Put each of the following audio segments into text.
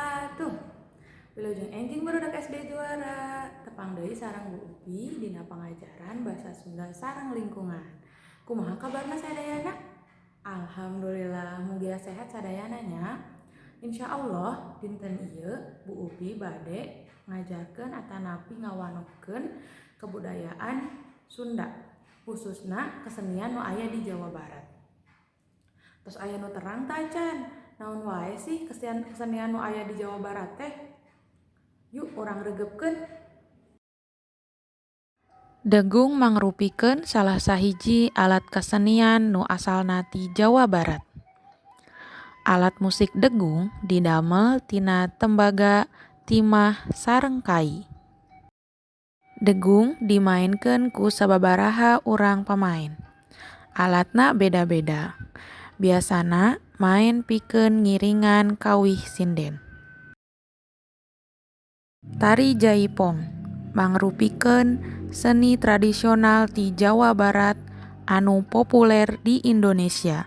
Wabarakatuh. Wilujeng enjing barudak SD Juara. Tepang deui sareng Bu Upi dina pangajaran bahasa Sunda sareng lingkungan. Kumaha kabarna sadayana? Alhamdulillah mugia sehat sadayana nya. Insyaallah dinten ieu Bu Upi bade ngajarkeun atanapi ngawanohkeun kebudayaan Sunda, khususna kesenian nu aya di Jawa Barat. Tos aya nu terang tacan, naon wae sih kesenian nu aya di Jawa Barat teh? Yuk urang reugeupeun. Degung mangrupikeun salah sahiji alat kesenian nu asalna ti Jawa Barat. Alat musik degung didamel tina tembaga, timah sareng kai. Degung dimaenkeun ku sababaraha urang pamaen. Alatna beda-beda. Biasana maen pikeun ngiringan kawih sinden. Tari Jaipong mangrupikeun seni tradisional ti Jawa Barat anu populer di Indonesia.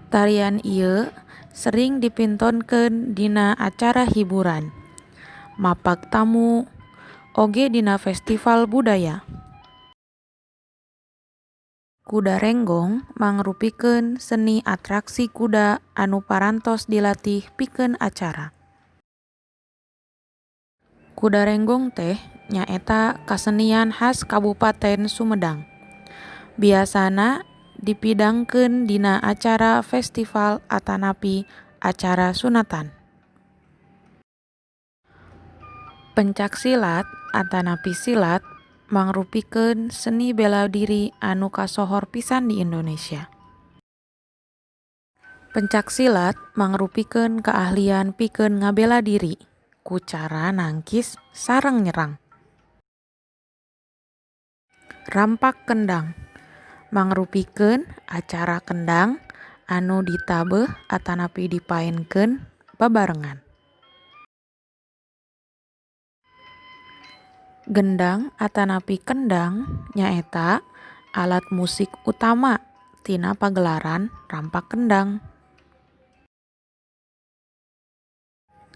Tarian ieu sering dipintonkeun dina acara hiburan, mapag tamu, oge dina festival budaya. Kuda Renggong mangrupikeun seni atraksi kuda anu parantos dilatih pikeun acara. Kuda Renggong teh nyaeta kasenian khas Kabupaten Sumedang. Biasana dipidangkeun dina acara festival atanapi acara sunatan. Pencak silat atanapi silat mangrupikeun seni bela diri anu kasohor pisan di Indonesia. Pencak silat mangrupikeun kaahlian pikeun ngabela diri ku cara nangkis sareng nyerang. Rampak Kendang mangrupikeun acara kendang anu ditabeuh atanapi dipaenkeun babarengan. Gendang atanapi kendang nyaeta alat musik utama tina pagelaran Rampak Kendang.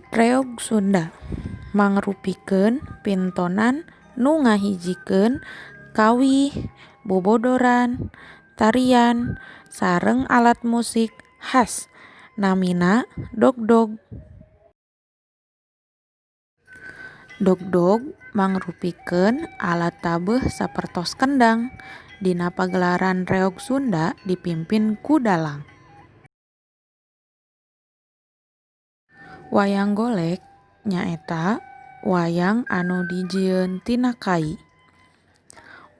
Reog Sunda mangrupikeun pintonan nu ngahijikeun kawih, bobodoran, tarian, sareng alat musik khas namina dogdog. Dogdog mangrupikeun alat tabeuh sapertos kendang. Dina pagelaran Reog Sunda dipimpin ku dalang. Wayang golek nyaeta wayang anu dijieun tina kai.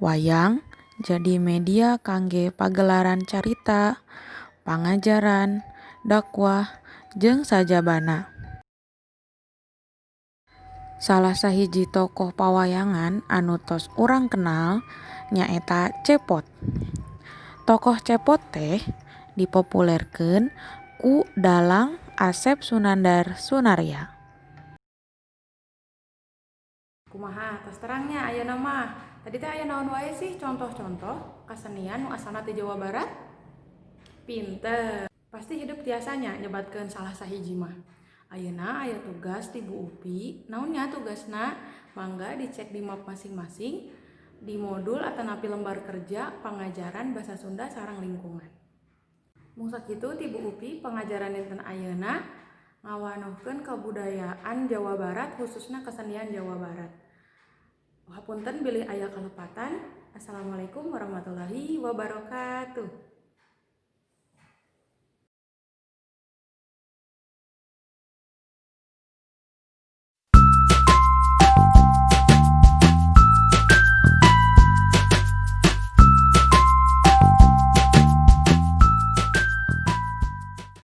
Wayang jadi media kangge pagelaran carita, pangajaran, dakwah, jeung sajabana. Salah sahiji tokoh pawayangan anu tos urang kenal nyaeta Cepot. Tokoh Cepot teh dipopulerkeun ku dalang Asep Sunandar Sunarya. Kumaha tos terang nya ayeuna mah. Tadi teh aya naon wae sih contoh-contoh kasenian nu asalna ti Jawa Barat? Pinter. Pasti hidup tiasanya nyebatkeun salah sahiji mah. Ayeuna aya tugas ti Bu Upi. Naon nya tugasna? Mangga dicek di map masing-masing di modul atanapi lembar kerja pangajaran bahasa Sunda sareng lingkungan. Mung sakitu ti Bu Upi pangajaran dinten ayeuna ngawanohkeun kabudayaan Jawa Barat khususna kesenian Jawa Barat. Hapunten bilih aya kalepatan. Assalamualaikum warahmatullahi wabarakatuh.